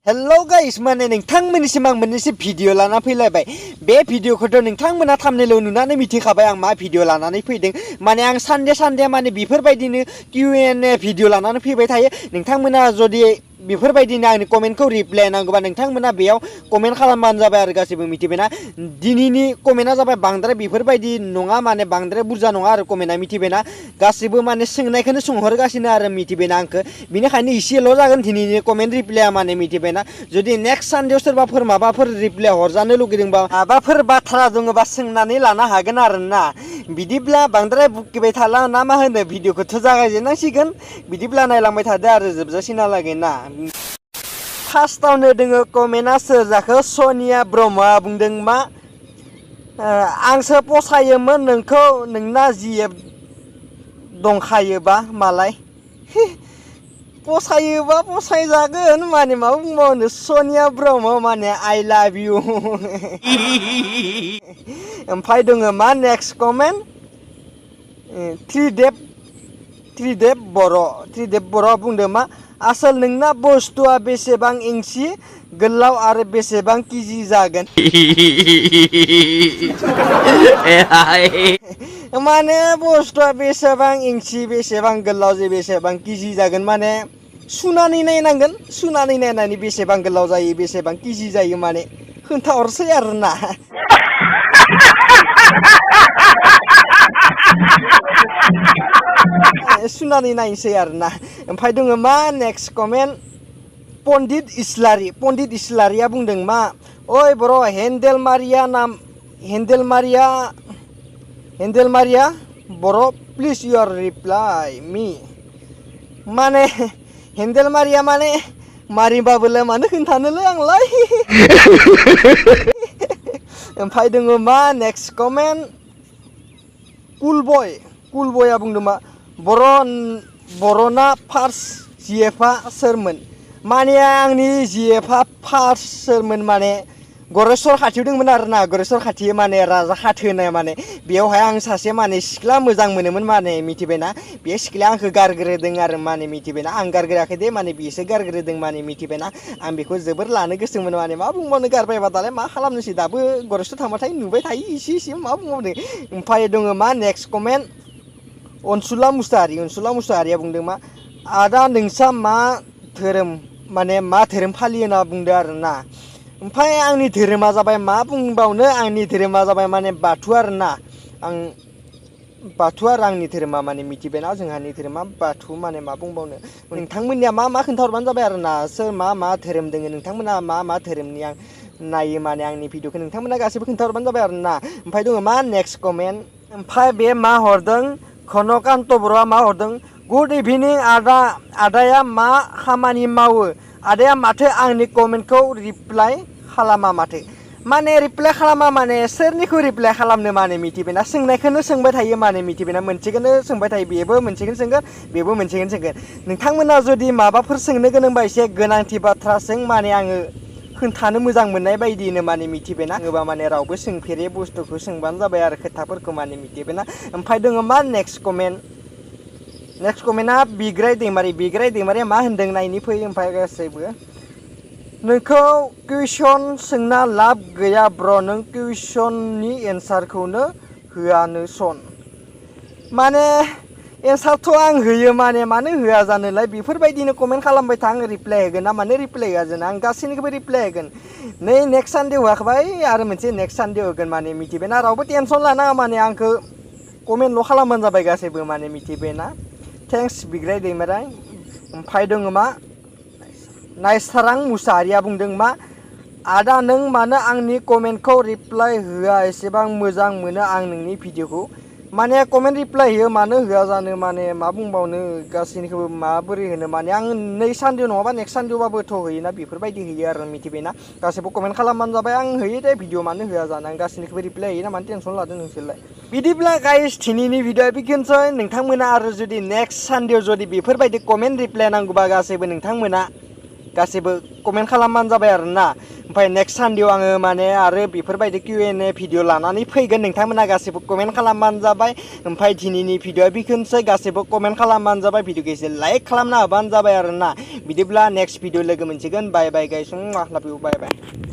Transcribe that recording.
Hello guys माने नोंथांमोननिसिम आं मोनसे भिडिअ लाना फैलायबाय। बे भिडिअखौथ' नोंथांमोना थाम्बनेइलाव नुनानै मिथिखाबाय आं मा भिडिअ लानानै फैदों। माने आं सानडे माने बेफोरबायदिनो Q&A भिडिअ लानानै फैबाय थायो। नोंथांमोना जुदि बेफोरबायदिनो आंनि कमेन्टखौ रिप्लाय नांगौबा नोंथांमोना बेयाव कमेन्ट खालामबानो जाबाय आरो गासैबो मिथिबायना। दिनैनि कमेन्टआ जाबाय बांद्राय बेफोरबायदि नङा, माने बांद्राय बुरजा नङा आरो कमेन्टआ मिथिबायना। गासैबो माने सोंनायखौनो सोंहरगासिनो आरो मिथिबायना आंखो, बेनिखायनो इसेल' जागोन दिनैनि कमेन्ट रिप्लाया माने मिथिबायना। जुदि नेक्स्ट सानडेआव सोरबाफोर माबाफोर रिप्लाय हरजानो लुगैदोंबा माबाफोर बाथ्रा दङबा सोंनानै लानो हागोन आरोना। बिदिब्ला बांद्राय बुकिबाय थाला ना मा होनो, भिडिअखौथ' जागायजेननांसिगोन। बिदिब्ला नायलांबाय थादो आरो जोबजासिमहालागै ना। फार्स्टआवनो दोङो कमेन्टआ सोर जाखो, सनिया ब्रह्मआ बुंदों मा आंसो फसायोमोन नोंखौ, नोंना जिएफ दंखायोबा मालाय। फसायोबा फसायजागोन माने मा बुंबावनो, सनिया ब्रह्म माने आइ लाभ इउ। ओमफ्राय दङ मा नेक्स्ट कमेन्ट, त्रिदेब बर'आ बुंदों मा आसोल नोंना बुस्थुआ बेसेबां इंसि गोलाव आरो बेसेबां केजि जागोन। माने बुस्थुआ बेसेबां इंसि बेसेबां गोलाव बेसेबां केजि जागोन माने सुनानै नायनांगोन। सुनानै नायनानै बेसेबां गोलाव जायो बेसेबां केजि जायो माने खोन्थाहरसै आरोना। सुनानै नायनोसै आरोना। ओमफ्राय दङ मा नेक्स्ट कमेन्ट, पन्डित इस्लारिया बुंदों मा ओइ बर' हेन्देल मारिया बर' प्लिज इउर रिप्लाइ मी। माने हेन्देल मारिया माने मारिबाबोलाय मानो खोन्थानोलै आंलाय। ओमफ्राय दङ मा नेक्स्ट कमेन्ट, कुलबयआ बुंदों मा बर'ना फार्स्ट जिएफआ सोरमोन। माने आंनि जिएफआ फार्स्ट सोरमोन माने गरेस्वर खाथियाव दंमोन आरोना। गरेस्वर खाथि माने राजा खाथो होनाय, माने बेयावहाय आं सासे माने सिख्ला मोजां मोनोमोन माने मिथिबायना। बे सिख्लाया आंखौ गारग्रोदों आरो माने मिथिबायना। आं गारग्रोआखै दे, माने बेसो गारग्रोदों माने मिथिबायना। आं बेखौ जोबोर लानो गोसोमोन, माने मा बुंबावनो, गारबायबा दालाय मा खालामनोसै, दाबो गरेस्वर थांबाथाय नुबाय थायो इसे मा बुंबावनो। ओमफ्राय दङ मा नेक्स्ट कमेन्ट, अनसुला मुसाहारिया बुंदों मा आदा नोंसा मा धोरोम माने मा धोरोम फालियो होनना बुंदों आरोना। ओमफ्राय आंनि धोरोमा जाबाय मा बुंबावनो, आंनि धोरोमा जाबाय माने बाथौ आरोना। बाथौ आरो आंनि धोरोमा माने मिथिबायना, जोंहानि धोरोमा बाथौ। माने मा बुंबावनो, नोंथांमोननिया मा खोन्थाहरबानो जाबाय आरोना। सोर मा धोरोम दोङो, नोंथांमोना मा धोरोमनि आं नायो माने आंनि भिडिअखौ नोंथांमोना गासैबो खोन्थाहरबानो जाबाय आरोना। ओमफ्राय दङ मा नेक्स्ट कमेन्ट, ओमफ्राय बे मा हरदों, घनकान्त बर'आ मा हरदों, गुड इभिनिं आदाया मा खामानि मावो, आदाया माथो आंनि कमेन्टखौ रिप्लाय खालामा माथो। माने रिप्लाय खालामा माने सोरनिखौ रिप्लाय खालामनो माने मिथिबायना। सोंनायखौनो सोंबाय थायो माने मिथिबायना। मोनसेखौनो सोंबाय थायो, बेबो मोनसेखौनो सोंगोन बेबो मोनसेखौनो सोंगोन। नोंथांमोना जुदि माबाफोर सोंनो गोनांबा एसे गोनांथि बाथ्रा सों, माने आङो खोन्थानो मोजां मोननाय बायदिनो माने मिथिबायना। आङोबा माने रावबो सोंफेरै बुस्थुखौ सोंबानो जाबाय आरो खोथाफोरखौ माने मिथिबायना। ओमफ्राय दङ मा नेक्स्ट कमेन्टआ बिग्राय दैमारिया मा होनदों नायनि फै। ओमफ्राय गासैबो नोंखौ कुइसन सोंना लाब गैया ब्र', नों कुइसननि एन्सारखौनो होआनो सन। माने एन्सारथ' आं होयो, माने मानो होआ जानोलाय। बेफोरबायदिनो कमेन्ट खालामबाय था, आं रिप्लाय होगोन ना मानो रिप्लाय होआ जानो। आं गासैनिखौबो रिप्लाय होगोन। नै नेक्स्ट सानडेआव होआखैबाय आरो मोनसे नेक्स्ट सानडेआव होगोन माने मिथिबायना। रावबो टेनसन लानाङा, माने आंखौ कमेन्टल' खालामबानो जाबाय गासैबो माने मिथिबायना। थेंक्स बिग्राय दैमारि। ओमफ्राय दङ मा नायसारां मुसाहारिया बुंदों मा आदा नों मानो आंनि कमेन्टखौ रिप्लाय होआ, एसेबां मोजां मोनो आं नोंनि भिडिअखौ। माने कमेन्ट रिप्लाय होयो, मानो होआ जानो, माने मा बुंबावनो, गासैनिखौबो माबोरै होनो। माने आं नै सानडेआव नङाबा नेक्स्ट सानडेआवबाबोथ' होयोना, बेफोरबायदि होयो आरो मिथिबायना। गासैबो कमेन्ट खालामबानो जाबाय, आं होयो दे भिडिअ, मानो होआ जानो। आं गासैनिखौबो रिप्लाय होयो ना, मानो टेनसन लादों नोंसोरलाय। बिदिब्ला गाइस दिनैनि भिडिअआ बेखिनिसै। नोंथांमोना आरो जुदि नेक्स्ट सानडेआव जुदि बेफोरबायदि कमेन्ट रिप्लाय नांगौबा गासैबो नोंथांमोना गासैबो कमेन्ट खालामबानो जाबाय आरोना ओमफ्राय नेक्स्ट सानडेआव आङो माने आरो बेफोरबायदि Q&A भिडिअ लानानै फैगोन नोंथांमोना गासैबो कमेन्ट खालामबानो जाबाय ओमफ्राय दिनैनि भिडिअआ बेखिनिसै गासैबो कमेन्ट खालामबानो जाबाय भिडिअखौ एसे लाइक खालामना होबानो जाबाय आरोना बिदिब्ला नेक्स्ट भिडिअ लोगो मोनसिगोन बाय बाय गाइस लाभ इउ बाय बाय